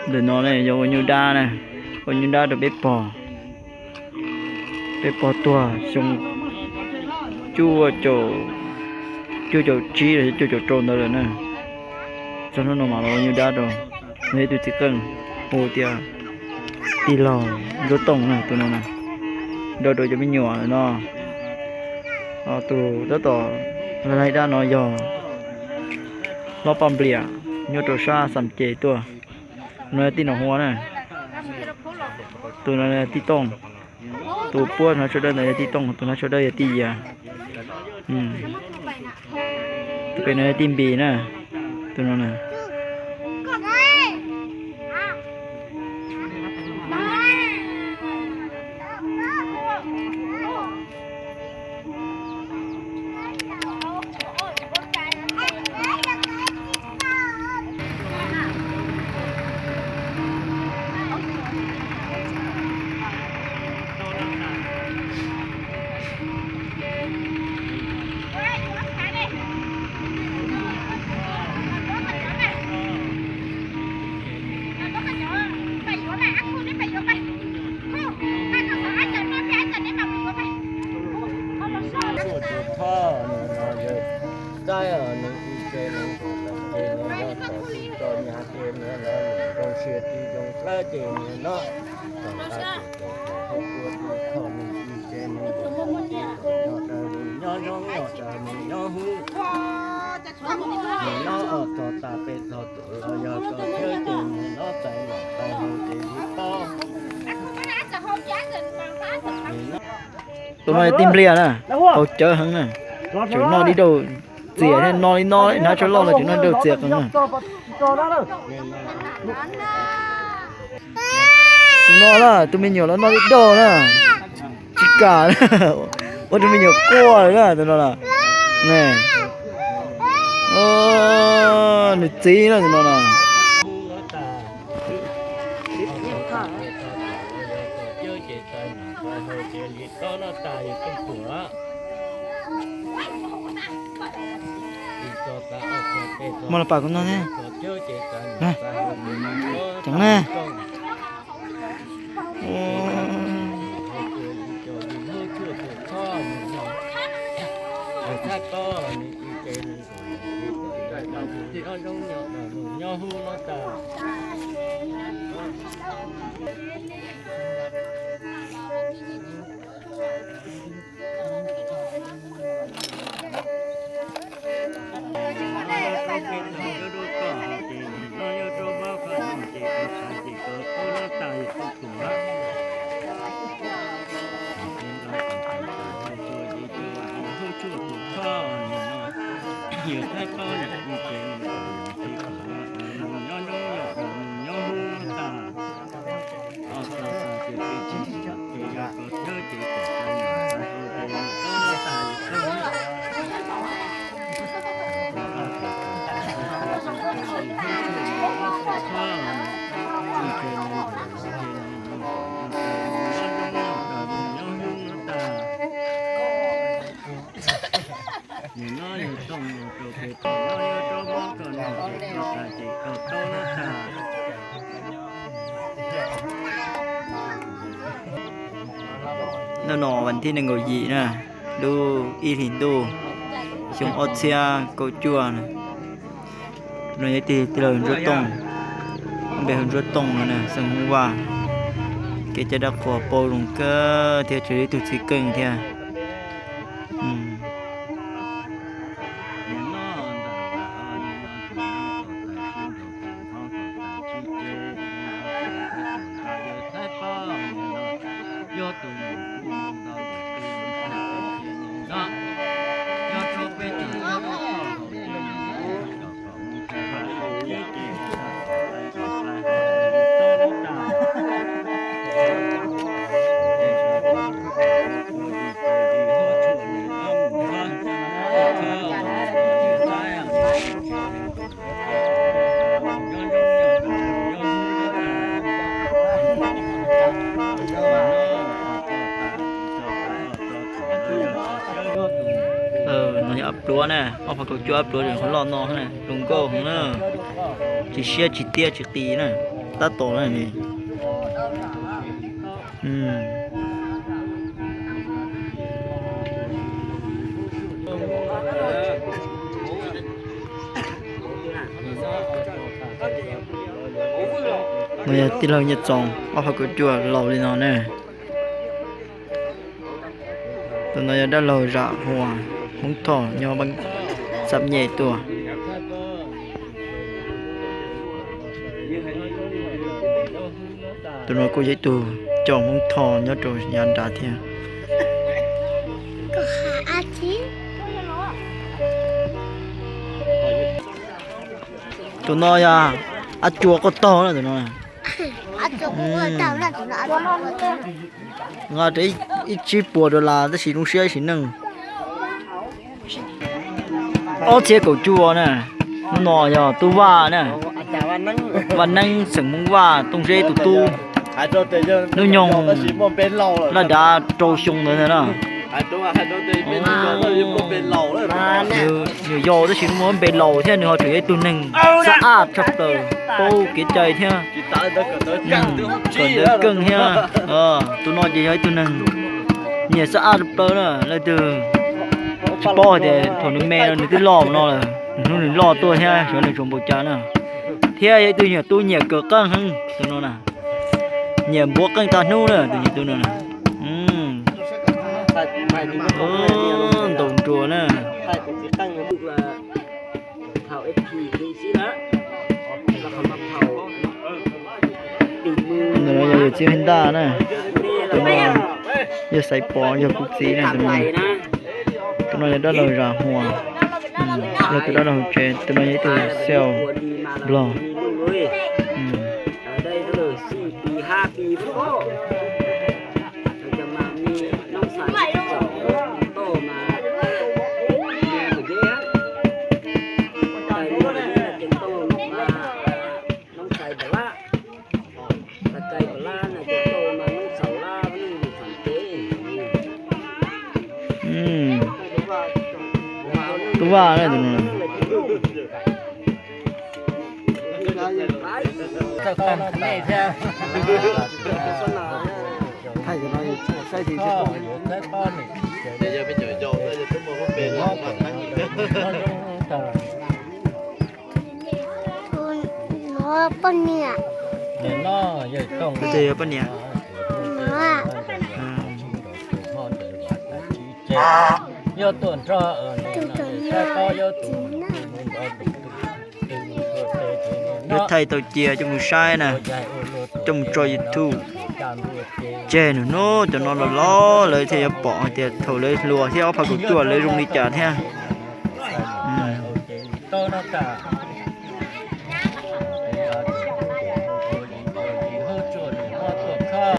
Ntawm no ne yog ua nyuj dab na, ua nyuj dab rau peb pog. Peb pog tuag xyoo cuaj caum, cuaj caum tsib los yog cuaj caum rau ntawd lawm na. Txog hnub no mas los ua nyuj dab rau. Nws yog ib tug txiv qeej hu tias tij laug Ntsuab Tooj na, tus no na, nrog rau cov me nyuam no. Tus tab tom laig dab no yog Hlob Paj Npliam, nyob rau sab Xam Ces tuaj. No yog tij Nom Hua na. Tus no yog tij Tooj. Tus puab hnav tsho dawb ntawd yog tij Tooj, tus hnav tsho dawb yog tij Yias. Tus pem no yog tij Npis na. Tus no na. Txaib nws ib ce nws, ces nws yog tom tsis tso nyab ces nws los zoo siab tsis zoo dawb ces nws no, tom ntawd ces tus hauv kuab tus kho nws ib ce nws, nws nyob zoo nyob zoo nyob zoo nyob hub. Nws nyob txog tas peb txog tus los yog txog thawj ces nws nyob txais los txais hauv ces li pob. Tus no yog tij Nplias na, qaug cawv heev na, tseem noj dib dauj txias thiab, no li no hnav tsho loj los tseem noj dib dauj txias qees na. Tus no na, tus me nyuam los noj dib dauj na, tsis kam, ua tus me nyuam quaj lawm na tus no na. Nws txiv na tus no na. Muab los pam kuv noj thiab. Ceev na. Hnub no vas thib nees nkaum yim na, lub ib hlis ntuj, xyoo ob txhiab kaum cuaj na. No yog tij laug Ntsuab Tooj, npe hu Ntsuab Tooj no na, xeem Hmoob Vaj. Kev cai dab qhuas paub zoo kawg thiab, tseem yog ib tug txiv keej thiab. No yog ob pluav na, ob phav kaum cuaj ob pluav tseem qhuav loj no na, zoo nkauj heev na, tsis siab tsis tiab tsis qis na. Tab tom na ni. No yog tij laug Nyiaj Txoos ob phav kaum cuaj laus li no ne. Tus no yog dab laug Zam Huas Hmoob Thoj nyob Xab Nyej tuaj. Tus no kuj yog ib tug coj Hmoob Thoj nyob rau yav nrad thiab. Tus no yog Ab Cua Quaj Taug na tus no. Nqa rau ib tsib puas dollar tab sis zoo siab ib sim neej. Ob txhiab kaum cuaj na. Hnub no yog Tub Vaj na, Vaj Neeb xeem Hmoob Vaj Tooj Zeb tus tub. Hnub nyoog laj dav rau xyoo ntawd ntag na. Nws yau tab sis nws muaj npe laus thiab nws ho tseem yog ib tug neeg xab ab tshaj plaws, paub kev cai thiab, kawm ntawv keej thiab. Tus no ces yog ib tug neeg nyiam xab ab tshaj plaws na. Leej twg tsis paub hais tias thaum nws me no nws twb loj no lawm, nws hnub nws loj tuaj thiab xyov nws tsuas npaum cas na. Thiab yog ib tug nyuam tub nyiam kawm qeej heev tus no na, nyiam npuav qeej tag hnub na tus nyuam tub no na. Ntaus nruas na. Tus no yog yawm txiv Hej Ntaj na. Tus no yog Xaiv Pov yog kuv txiv na tus no. Tus no yog dab laug Zam Huas, yog tus dab laug hauv tsev, tus no yog ib tug sales Nplog. Tub Vaj na tus no. Poj niam. Tus twg yog poj niam? Yog tuaj nrog, yog thaij tau cia coj mus saib na, coj mus tso YouTube. Tseg nws hnub cov no los los lawv thiaj yuav pom hais tias thaum lawv hluas thiab ob phav kaum cuaj lawv zoo li cas thiab.